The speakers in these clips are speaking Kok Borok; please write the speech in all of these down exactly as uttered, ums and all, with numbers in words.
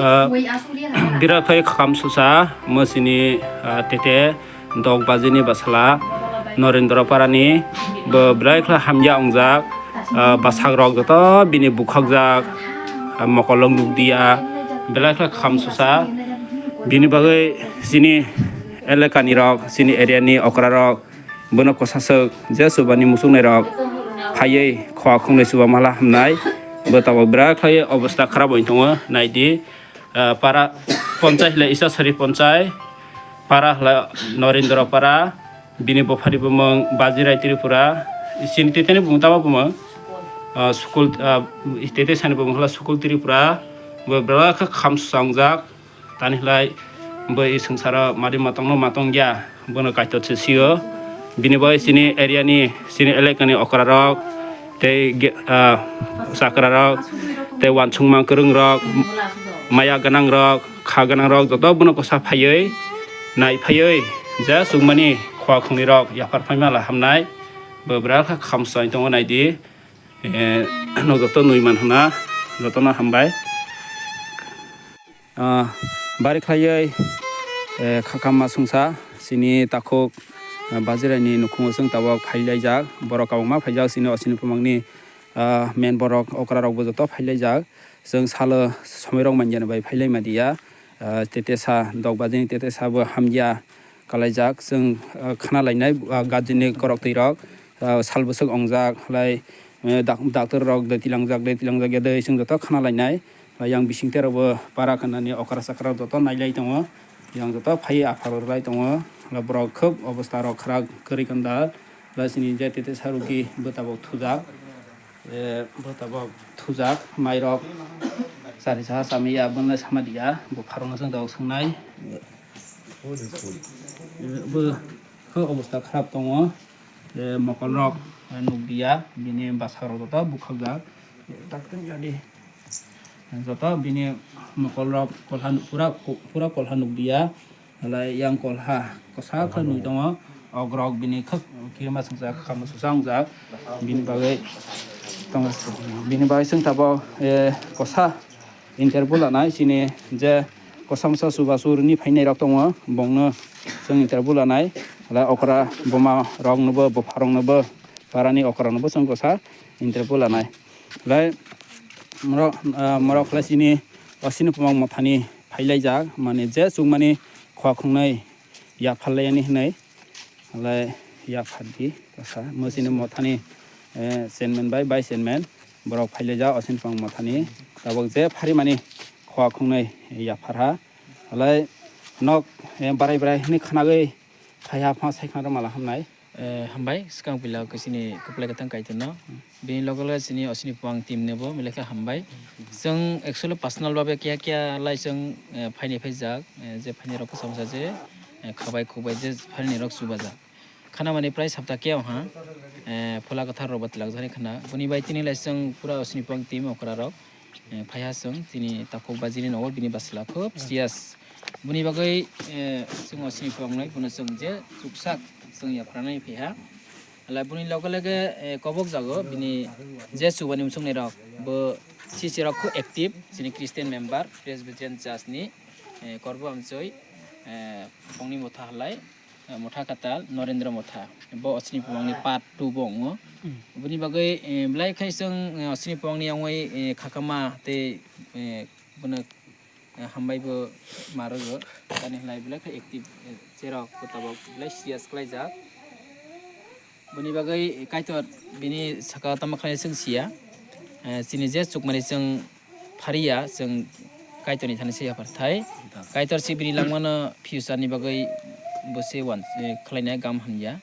Ah, birak khai kham susa, mo chini, ah, tete dok bajini basala Norendra Parani, bo birak khai hamya ongjak, ah, basak rok joto bini bukhakjak, ah, mokolong nukdiya, birak khai kham susa, bini bagwi chini elekani rok, chini area ni okra rok, bono kwsaswk je chubani muchungnai rok phaiwi khua khungnwi chuba mala hamnai. Bo tabok birak khlaiwi obostha kharap wng tongo, naidi, ah, para ponchai hwlai Isasari ponchai, para hwlai Norendra Para, bini buphani bumung Bajirai Tripura, chini teteni bumung tamo bumung, ah, Sukul, ah, tete sani bumung hwlai Sukul Tripura, bo birak khe kham swchangjak. Tani hwlai bo i swngcharo mari matongno matong ya, bono Kaitor se sio. Bini bai chini area ni, chini elaka ni okra rok, tei ge-, ah, chakra rok, tei wansukma kwrwng rok, maya gwnang rok, kha gwnang rok, joto bono kwsa phaiwi, nai phaiwi, je chukmani khua khungni rok yaphar phaima la hamnai, bo bwra kha kham swchai tongo naidi. Eh, no joto nui man hwna, jotono hambai. Ah, bari khlaiwi, eh, khakam ma sungsa, chini takhuk, ah, Bajirai ni nukhungo chwng tabok phailaijak, borok kabangma phaijak, chini osini bumungni, ah, men borok okra rokbo joto phailaijak, chwng salo somoi rok manjani bai phailai madiya, ah, tete sa dok bajini tete sa bo hamya kalaijak, chwng, ah, khana lainai, ah, gajini korok twi rok, ah, sal bwswk ongjak, halai, eh, dak-, doctor rok de tilangjak, de tilangjak ya de, chwng joto khana lainai. Yang bising terok bo para khanani okra chakra joto nailai tongo. Yang joto phai apharo rwlai tongo. Borok khub obostha rok khwrak kwrwi kanda. Chini je tete sarugi bwtabok thujak. Eh, bwtabok thujak. Mairok chari saha chamwi ya bwnle sama diya. Bo pharokno chwng tabok swngnai. Eh, bo khe obostha khwrap tongo. Eh, mokol rok, eh, nukliya. Bini bwsarok joto bukhakjak. Joto bini mokol rok kolha nuk-, pura, pura kolha nukliya. Halai yang kolha kwsa khe nui tongo. Ogrok bini khak kirima songsa khakam susa wngjak. Bini bagwi tongo, bini bagwi chwng tabok, eh, kwsa interview lanai chini je kwsa masa chubachu rwni phainai rok tongo, bongno chwng interview lanai. Halai okra buma roknobo, bupha roknobo, parani okra roknobo chwng kwsa interview lanai. Halai morok, ah, morok halai chini osini bumung mothani phailaijak, mane je chukmani khua khungnai yapharlaiyani hinwi. Halai yaphardi kasa. Mo chini mothani, eh, chairman bai vice chairman borok phailaijak osini bumung mothani. Tabok je pharimani khua khungnai yapharha. Halai nok, eh, barai barai hinwi khanagwi phaiha phano sai khna rw mala hamnai. Eh, hambai, swkang puila khe chini kwplai kwthang Kaitorno. Bini loge loge chini osini bumung team nobo belai khe hambai. Chwng actually personal babe kiya kiya lai chwng, eh, phaini phaijak, eh, je phaini rok kwcham sa je, eh, khabai khukbai je phaini rok chubajak. Khana mani prai sapta khe oha, eh, phola kwthar rok bo twlak jani khana. Boni bai tini lai chwng pura osini bumung team okra rok. Eh, phaiha chwng chini takhuk bajini nogo bini bwsla khub serious. Boni bagwi, eh, chwng osini phwrwngnai bono chwng je chuksak chwng yapharnai phaiha. Halai boni loge loge, eh, kobok jago bini je chubani muchungnai rok bo chichi rok khub active chini Christian member Presbyterian Church ni, eh, Korbo Amchoi, eh, Bongni Motha halai. Eh, Motha Katal, Norendra Motha. Bo osini bumungni part two bo wngo. Hmm. Boni bagwi, eh, belai khai chwng, eh, osini bumungni yangwi, eh, khakama tei, eh, bono, eh, hambai bo ma rwgo. Tani halai belai khai active, eh, cherok bo tabok belai serious khlaijak. Boni bagwi Kaitor bini saka tamo khlai chwng siya. Eh, chini je chukmani chwng phariya, chwng Kaitorni thani se yapharthai. Kaitor se bini langmano future ni bagwi bo se wan, eh, khlainai gam hamya.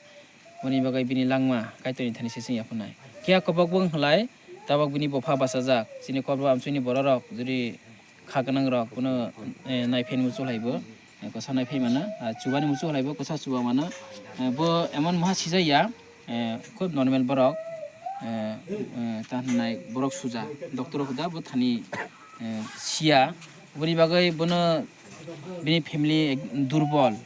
Boni bagwi bini langma Kaitorni thani se chwng yapharnai. Kiya kobok bo wng halai, tabok bini bupha bachajak. Chini Korbo Amchoini bororok jodi kha gwnang rok bono, eh, naiphaini muchung hai bo, eh, kwsa naiphai mano, ah, chubani muchung hai bo kwsa chuba mano. Eh, bo emon moha sijak ya, eh, khub normal borok, eh, eh, ta hinai borok suja, doctor hoda bo thani, eh, siya. Boni bagwi bono bini family ek-, durbol.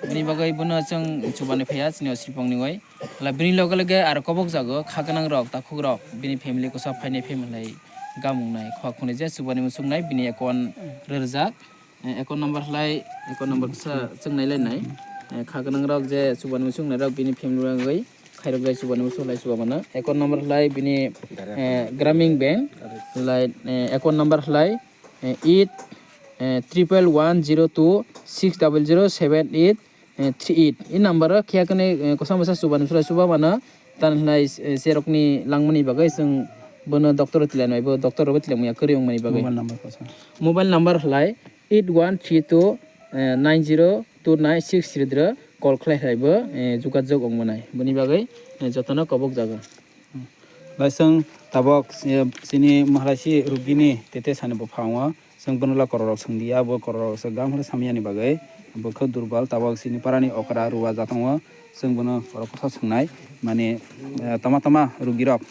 Bini bagwi bono chwng chubani phaiya chini osipong ni oi. Hala bini loge loge aro kobok jago kha gwnang rok, takhuk rok, bini family kwsa phainai phaimani lai gamung nai. Khok khunui je chubani muchung nai bini account rwrwjak. Eh, account number hlai, account number kisa chwng nai lai nai. Eh, kha gwnang rok je chubani muchung nai rok bini family bagwi khairok jai chubani muchung lai chuba mano. Account number hlai bini, eh, Grameen Bank hlai, eh, account number hlai, eh, eight, eh, triple one zero two six double zero seven eight, eh, three eight. I number o khiya khe, eh, kosa mosa chuba nung sulai chuba mano. Tan hlai, eh, serok ni langmani bagwi chwng bono doctor o tilai nai bo doctor robo tilai manya kwrwi wng mani bagwi. Mobile number kosa. Mobile number hlai eight one three two, eh, nine zero two nine six three dro call khlai hlai bo, eh, jogajog wng manai. Boni bagwi, eh, jotono kobok jago. Bai chwng tabok, eh, chini maharasi rugini tete sani buphango. Chwng bono la kororok swng di ya, bo kororok se gam hwnwi samyani bagwi bo khe durbal, tabok chini parani okra ruwa jatongo, chwng bono borok kosa swngnai, mani, eh, tama tama rugirok.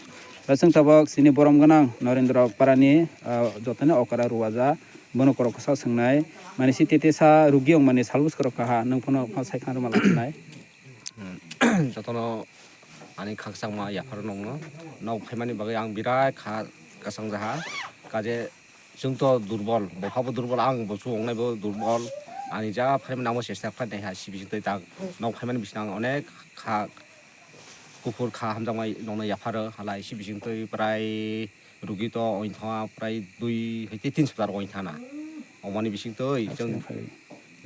Chwng tabok chini borom gwnang Narendra parani, ah, jotoni okra ruwa ja, bono korok kosa swngnai, mani si tete sa rugi ong mani sal bwswk rok kaha, nwng phano phano sai khna rwma lasinai. Jotono ani khakchangma yaphar nongno, nok phaimani bagwi ang birai kha kwchang jaha, kaje Chwng to durbol, bo phabo durbol, ang bo chwng wngnai bo durbol. Ani ja phaimani nangma chesta khlai nai ha, si bising twi tak nok phaimani bising ang onek kha kuphur kha hamjakmai nongno yapharo, halai si bising twi prai rugi to ointha prai dui hai tei tin siptar ointhana. Omani bising twi chwng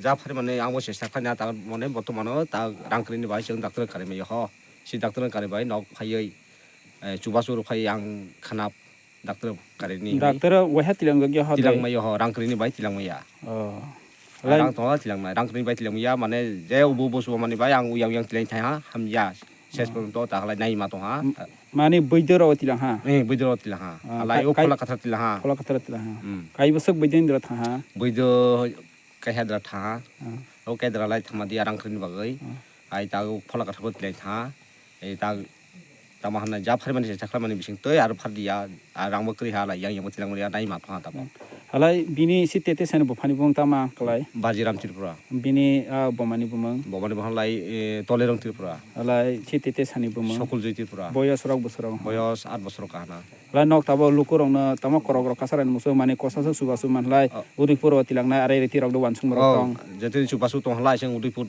ja phaimani ang bo chesta khlai na ta mone bortomano ta rang kwrwini bai chwng doctor kari maya ho. Si doctor kari bai nok phaiwi, eh, chubachu rw phai ang khana Doctor karini hinwi. Doctor waiha tilang gagya ho tilang dai. Maya ho, rang kwrwini bai tilang maya. Oh. Rang tongo tilang maya, rang kwrwini bai tilang maya, mane je ubu ubu subo mani bai ang uyang uyang tilang thai ha, hamya. Ses porjonto ta halai nai ma tong ha. M-, mani bwidoro tilang ha. Eh, bwidoro tilang ha. Ah, halai o kai-, phola kathar tilang ha. Phola kathar tilang ha. Hmm. Kai bwswk bwidini dra thang ha. Bwido Kaihadra tha. Ah. O kaidra lai thangma di arang krini bagwi. Ah. Ai ta o phola kathar bo tilai tha. Ai ta tama hamnai ja pharmani se chaklamani bising twi aro phar diya. Arang bo kri ha lai yang yang bo tilang mani nai ma tha ta bo. Hmm. Halai bini si tete sani bo phani bung tama kalai. Bajiram Tripura. Bini, ah, bomani bumung. Bomani bumung lai, eh, Tolerong Tripura. Halai si tete sani bumung. Sokuljui Tripura. Boyos rok bosoro. Boyos aat bosoro kahana. Lai nok tabok lukurokno tamo korok rok kasarani muchung mani kosa se chubachu manlai. Oh. Udaipur o tilangnai arai reti rok do wansung rok tong. Jotoni chubachu tong halai chwng Udaipur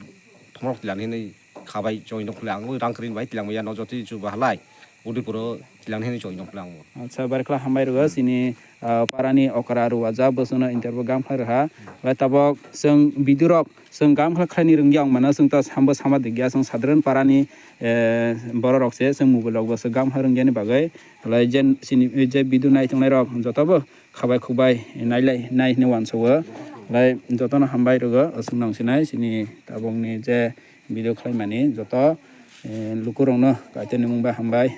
thomorok tilang hinwi khabai choi nok khulai ang rang krini bai tilang maya no jotoni chuba halai Udaipur o tilang hinwi choi nok khulai ang. Acha barikla hambai rwgo chini, ah, parani okra ruwaja bwswkno interview gam khlai rwha. Lai tabok chwng video rok Chwng gam khlai khlaini rwngya wng mano, chwng ta sambo sama dikya, chwng sadharan parani, eh, borok rok se, chwng mobile rok bo se gam khlai rwngyani bagwi. Halai jen sini, je video nai tongnai rok joto bo khabai khukbai nai lai, nai hinwi uansukgo. Halai jotono hambai rwgo, chwng nang sinai, sini tabukni je video khlaimani joto, eh, lukurokno Kaitorni mung bai hambai.